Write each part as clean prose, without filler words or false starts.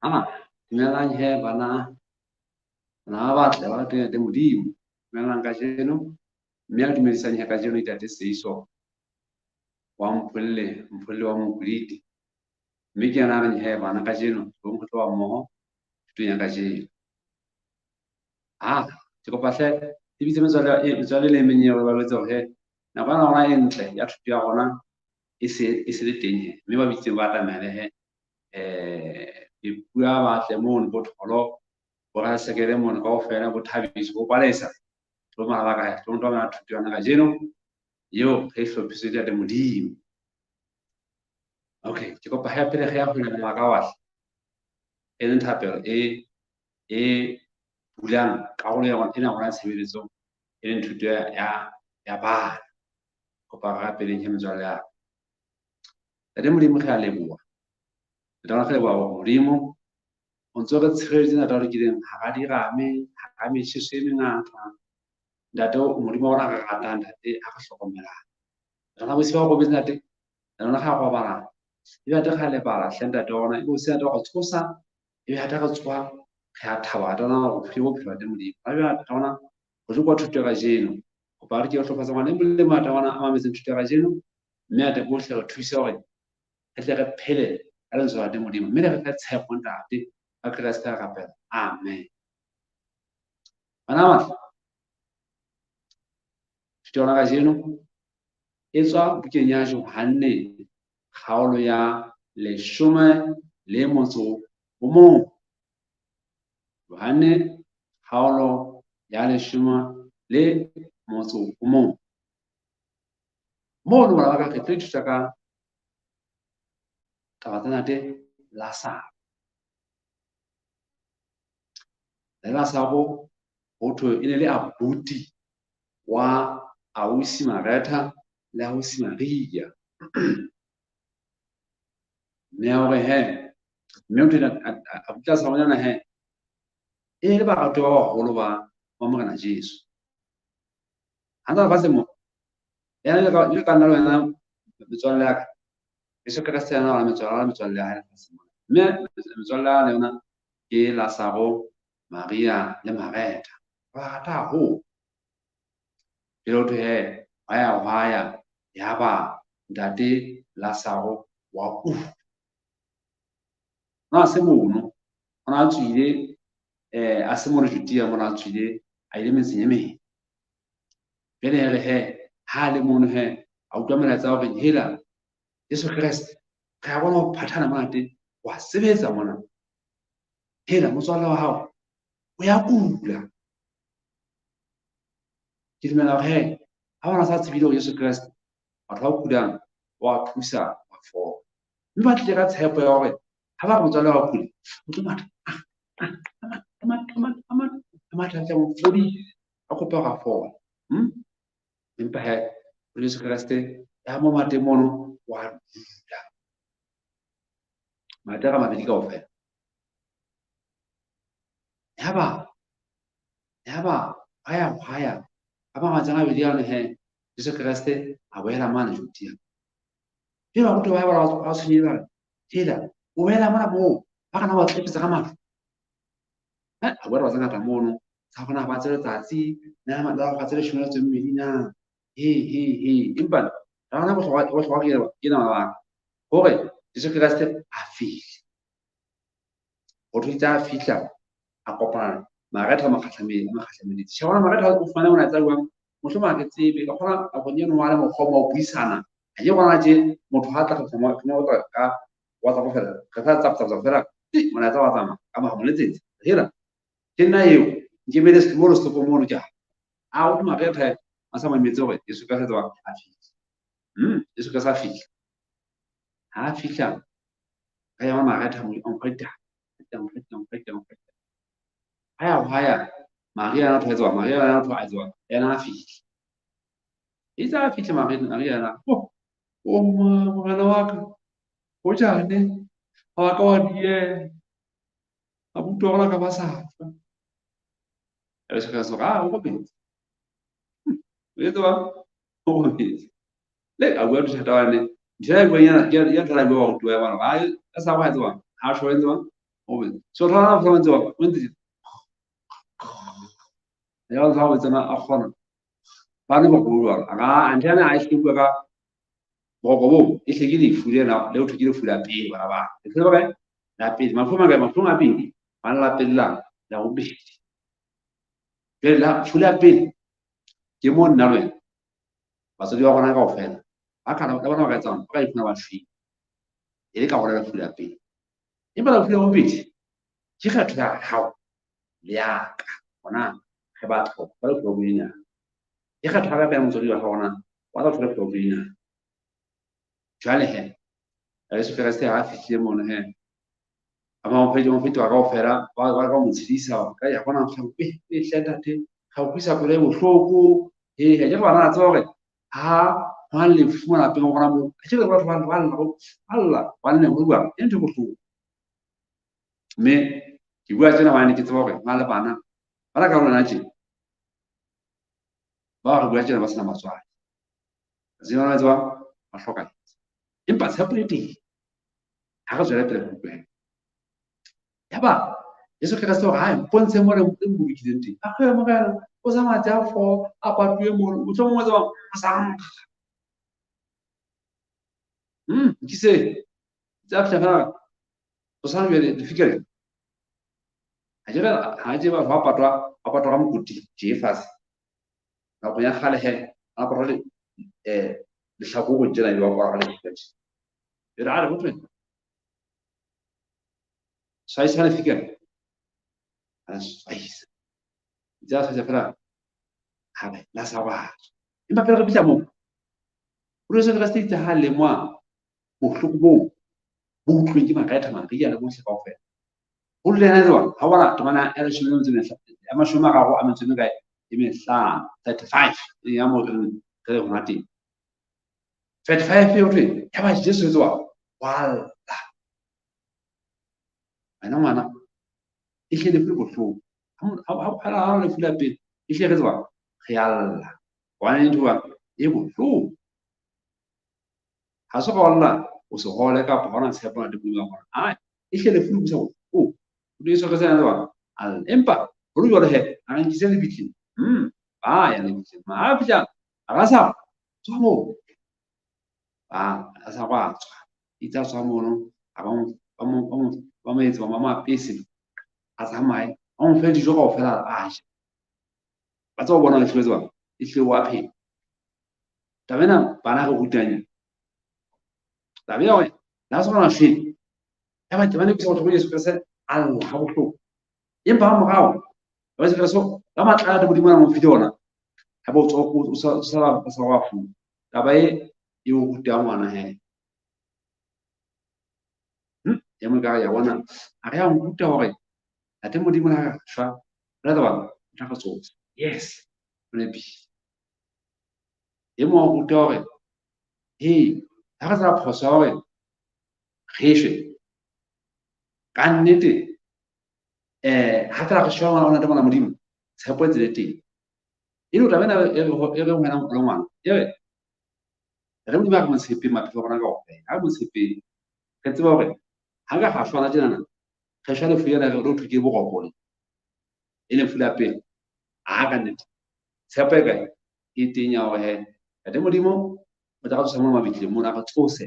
Ah, dumelang he bana, bana ba batle ba ratang le Modimo. Dumelang kajeno, mme a dumedisang he kajeno Ntate Seiso wa Mpholle, Mpholle wa Mokuliti. Mme ke yena a reng he bana kajeno, tlong re tlo ba mmoho thutong ya kajeno. Ah, ke kopa hle le bitse metswalle metswalle le e meng eo ba jwetse hore he nako ya rona e ntle ya thuto ya rona e se le teng he. Mme ba bitseng ba atamele he Lepua ba tle mono, bo Tholo, bo Rasekele mono kaofela, bo Thabiso, bo Palesa. Tlo mara ba kae? Tlo ntwa thuto ya rona kajeno eo re e hlophisitswe Ntate Modimo. Okay, ke kopa he pele re ya ho leboha ka wa hle. E leng thapelo e bulang karolo ya rona ena rona tshebeletso e leng thuto ya bana. Kopa re rapeleng he metswalle ya ka. Ntate Modimo re a leboha. Ntate rona re leboha hore Modimo o ntso re tshireleditse Ntate wa lokileng hara dirame, hara metjheso e mengata. Ntate Modimo wa rona re ratang Ntate a re hlokomelang. Rona bosiu ba robetse Ntate, rona re a robala. Ebe Ntate re a lebala hle Ntate wa rona, ebe bosiu Ntate wa re tsosa, ebe Ntate re tsoha re a thaba Ntate wa rona hore re bophelo Ntate Modimo. Ha jwale Ntate wa rona re tlo kwa thuto ya kajeno. Kopa re ke re hlokofatsa ngwana e mong le mong Ntate wa rona a mametseng thuto ya kajeno, mme Ntate bohle re thuse hore re tle re phele ka lentswe la Ntate Modimo, mme le re fe tshepo Ntate ka Kreste re rapela. Amen. Bana ba batle, thuto ya rona kajeno e tswa bukeng ya Johanne kgaolo ya 11. Johanne kgaolo ya 11. Mono bana ba ka re tlo ithuta ka taba tsa Ntate Lasaro. Le Lasaro ho thwe e ne le abuti wa ausi Maretha le ausi Maria. Mme a hore he, mme o thwe abuti Lasaro nyana he, e ne le baratuwa ba baholo ba Morena Jesu. Ha ntse lefatsheng mo, yena le ka nna le wena metswalle ya ka. Jesu Kreste yena wa metswalle, metswalle ya hae lefatsheng mona. Mme metswalle ya le yona ke Lazaro, Maria le Maretha. Ba rata haholo. Pele ho thwe he, hwa ya hwa ya, yaba ntate Lazaro wa kula. Na se mono, o na tswile a se mono Judea mona a tswile a ile metseng e meng. Jwale re he, ha a le mono he, a utlwa melaetsa ya hore hela Jesu Kreste re a bona ho phathana mona teng, wa sebetsa mona. Hela motswalle wa hao o ya kula. Ke dumela hore he, ha bona sa tsebile hore Jesu Kreste batho ba kulang wa thusa wa fola. Mme ba tlile ka tshepo ya hore ha ba re motswalle wa kula, o tlo matha, a matha, a matha, a matha, a matha, a tla mo fodisa, a kope hore a fole. Empa he, Jesu Kreste ya mo mateng mono wa dula. Mate a mabedi kaofela. Yaba, hwa ya, hwa ya. Ka matsatsi a mabedi ano he, Jesu Kreste a boela mane Judea. Jwale barutuwa ba hae ba tshwenyehile ba re, hela, o boela mona moo, ba kana ba tlepetsa ka matlo. A bua taba tse ngata mono, tsa hore na ba tse letsatsi, na ba tse 12 na, he, he, he. Empa taba ya bohlokwa ke ena mabaka, hore Jesu Kreste a fihle. Ho thwe itse a fihla, a kopana Maretha a mo kgahlameletse. Tjhe, hona Maretha o fumane molaetsa jwang? Mohlomong ha ke tsebe, ka kgona nakong eno wa le mokgwa wa ho buisana. Ha ke bona tje motho ha tla re mo tla ka WhatsApp fela, re sa tsap tsap tsap fela, ti, molaetsa wa tsamaya, ka mo letsetsa. Hela, ke nna eo, nke bele mo le stop mono ke ha. A o Maretha a sa mametse hore Jesu Kreste wa a fihla. Jesu Kreste a fihla. Ha a fihla, ka yona Maretha mo a nkgweta, nkgweta, nkgweta, nkgweta. Ha ya, ha ya, Maria yena tho tswa, Maria yena tho a tswa, yena a fihla. Itse a fihla Maria, Maria yena, oh, oh, morena wa ka, ho jane, ha wa ka wa dieha. Abuti wa rona ka ba sa shwa. Jesu Kreste a o robetse. O etse wa o robetse. Le a bua thata wa ne. Ntho ya buang yana ya thola bua barutiwa ba bona. Ha a sa wa tswa, ha shwa ntse wa So ra fa ntse o ntse ya tla o tsena a kgona ba ne ba bua a antena a e bua ka boroko bo e hle ke lefu lena le ho thwe ke lefu la pele bana ba lefu la kae la pele mafu a makae mafu a pele ba la pele la bobedi jwale la lefu la pele ke mo nna le wena batswadi ba rona kaofela ba ka le bona ba ka etsang ba ka iphumana ba shwele e le ka hona lefu la pele empa lefu la bobedi ke kgetho ya hao le ya ka hona re batho ba lefu la bonyenyane ke kgetho ya ka ya motswadi wa hao hona wa tla thola lefu la bonyenyane jwale he Jesu Kreste ha a fihlile mono he a mo fetoha kaofela ba ka mo tshedisa ka ya bona e hle ntate ga o kwisa pelo e bohloko he ke re bana tseba hore ha hona le lefu mo lapeng gona moo ke re batho ba lla ba lla ba nne go bua e ntho e bohloko mme ke bua tjena hobane ke tseba hore hona le bana ba la ka lona tje ba re bua tjena ba sena matswadi tsena ba tseba ba hlokahetse empa tshepo e teng ha re tswele pele go utlwela yaba Jesu Kreste hore hai mpontshe mo re bolokileng teng a re morena o sa matse a fo a patuwe mono mohlomong o tseba a sa nkga ke se tsa fihla fela o sa jwale lefika le ha ke re ha ke ba patwa ba patwa ka mokoti tje fatshe nakong ya kgale he ba patwa le lehlakore tjena e ba kwara ka lefika tje e re a re ho thwe swaisa lefika le a swaisa tsa swaisa fela ha be la sa ba empa pele re fihla moo Jesu Kreste itse ha lemoha bohloko boo bo utlweng ke Maretha Maria le bohle kaofela ho le yena jwang ha bona temana ya leshome le metso e mehlano ya mashome a mararo a metso e mekae e mehlano 35 e ya mo re re hona teng 35 e ho thwe ya ba Jesu e tswa wa lla wena ngwana e hle lefu le bohloko ha lefu la pele e hle re tseba re a lla hobane ntho e bohloko ha se ka lla o se hole kapa ha ona tshepo na le Modimo wa hore ai e hle lefu le busa o o Jesu Kreste a tseba a lla empa ho le jwalo he a re nkise lebitleng ba ya lebitleng ma a fihla a ka sa tswa moo ba a sa kwa tswa itse a tswa mono a ba mo etsa ba mo apese a tsamaye ba mo fe dijo kaofela a ja ba tseba ho bona lefu le tseba e hlile wa phela taba ena bana re rutang taba ya hore la se bona shwele ya ba tebane ke batho bo Jesu Kreste a lla ha bohloko empa ha morao ba Jesu Kreste ba matla a Modimo a mo file ona ha bo tswa o sa sa sa wa fu taba e e o ruta ngwana he ya mo ka ya bona a re ya nkuta hore ate Modimo ha shwa brother wa tla go tsotsa yes o ne bi e mo ruta hore he ha re sa phoso hore re shwe ka nnete ha fela re shwa ngwana ona ngwana Modimo tshepo e tsele teng e le taba ena e re wena le ngwana e re re Modimo a re mo tshepe maphelo a rona kaofela ha re mo tshepe re tseba hore ha ka ga shwana tjenana re shwa lefu lena re thwe ke boroko le e lefu la pele a ka nnete tshepo e kae e teng ya hore he ate Modimo o tla re tsosa mo mabitleng mona re tsose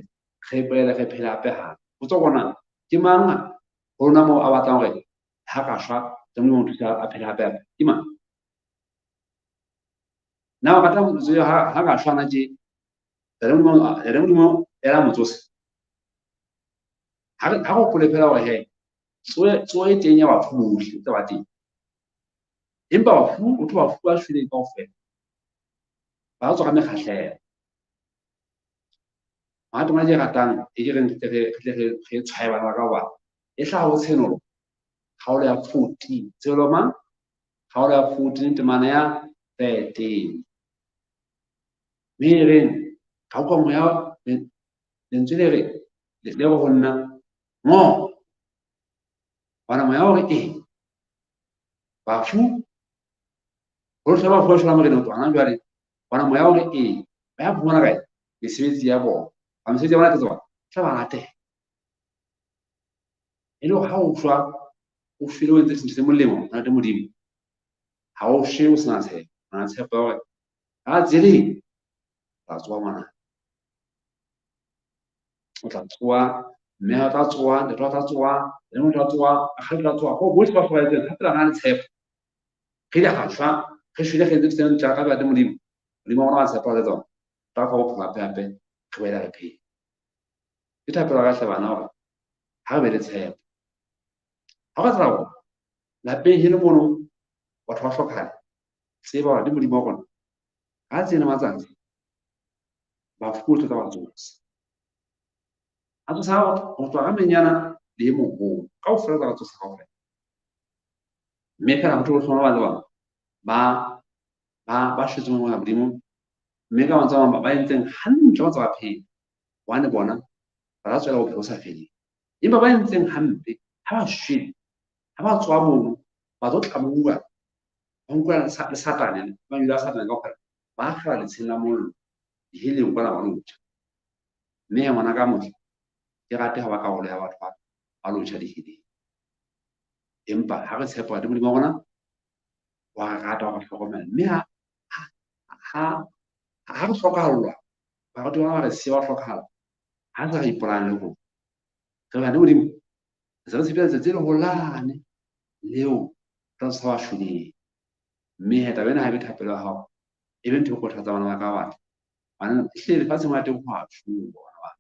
re boele re phele hape hape o tswa bona ke mang ho rona moo a batlang hore ha ka shwa tsa Modimo o thusa a phele hape hape ke mang na o batla motho ha ka shwana tje re Modimo ela motsose ha re hopole fela hore he tsoe e teng ya bafu bohle tse ba teng empa bafu o tlo bafu ba shweleng kaofela ba tswa ka mekgahlelo mahato ke ratang e ke reng re tle re tshwaye bana ba ka hoba e hlaha ho Tshenolo kgaolo ya 14 Tshenolo mang kgaolo ya 14 temana ya 13 mme e reng ka utlwa moya lentswe le re le re ho nna ngo bona moya o re ee bafu ho hle bafu ba shwela Morena ho tloha jwale bona moya o re ee ba ya fumana kae mesebetsi ya bona ba mesebetsi ya bona ke tsona tla ba latela e le hore ha o shwa o shwele o entse dintho tse molemo ntate Modimo, ha o shwe o sena tshepo, o na tshepo ya hore ha tseleng tla tsoha ngwana, o tla tsoha, mme o tla tsoha, ntate o tla tsoha, le o tla tsoha, rakgadi o tla tsoha, ho bohle ba hlokahetseng ha fela re na le tshepo. Re ile ra shwa, re shwele re entse dintho tse ntle ka ntate Modimo, Modimo wa rona wa tshepa re tsona, tla fa bophelo hape hape, re boele re phele. Ke thapelo ya ka hle bana hore ha re be le tshepo. Ha o ka tsela hore lapeng heno mono batho ba hlokahala, tseba hore le Modimo wa rona ha tsena matsatsi bafu bohle tla ba tsosa. A tsosa ho tswa ka menyana le e moholo, kaofela tla ba tsosa kaofela. Mme phela ho thwe ba bang ba shwetseng ho Modimo, mme ka mantswe a mang ba entseng hantle ba ntse ba phela, hobane bona ba tla tswela bophelo bo sa feleng. Empa ba entseng hampe ha ba shwele, ha ba tswa mono ba tlo tlamuwa, ba nkuwa le Satane, ba nkuwa Satane kaofela, ba akgela letsheng la mollo diheleng kwana ba lo tjha. Mme ngwana ka motle ke rate ha ba karolo ya batho ba lo tjha diheleng. Empa ha re tshepa le Modimo wa rona wa re rata, wa re hlokomela, mme ha re hlokahallwa, baratuwa ba re siya ba hlokahala, ha re sa re ipolayang le rona, re bane Modimo, re se re tshepile letsatsi le holane leo tla tsosa ba shweleng. Mme he taba ena ha e be thapelo ya hao, e be ntho e kgothatsang bana ba ka batho. Hobane ehlile lefatsheng wa teng ho a showa bana ba.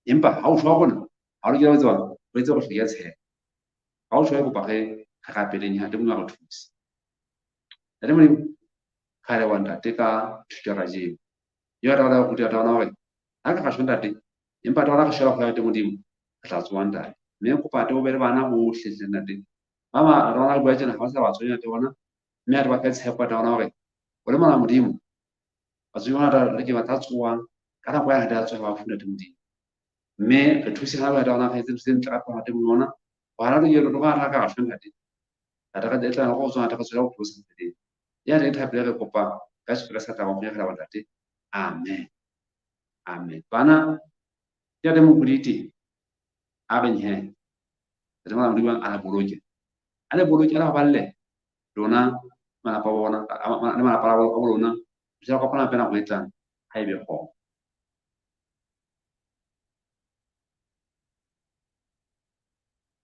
Empa ha o shwa rona, ha o lokela ho tseba, o etse hore hloke tshepo. Ha o shwa, kopa re rapeleng ntate Modimo a re thuse. Ntate Modimo, re a leboha ntate ka thuto ya kajeno. Eo re batla ho ruta rona hore ha re ka shwa ntate, empa re re shwela ho ntate Modimo, re tla tsoha ntate. Mme kopa ntate o be le bana bohle hle ntate. Ba ba rona re bua tjena ha ba sa ba tshwenya ntate bona, mme re ba fe tshepo ntate bona hore o le mona Modimo, batswadi ba rona re ke ba tla tsohang ka nako ya ntate a tsoha ba funa ntate Modimo. Mme re thuse ha ba rona re etse ntho tse ntle ka ntate Modimo ona. Hona re ke re ba ka shwa ntate. Ntate re tla go tswa ntate re tswela bophelo bo sa feleng. Ya re thapelo re kopa ka Jesu Kreste tla go re ntate. Amen. Amen. Bana ya re mokuditi a re he. Re mona Modimo a le boloke. A le boloke a le baballe lona malapa a bona le malapa a lona. Re tla kopana hape nako e tlang ha ebe kgona.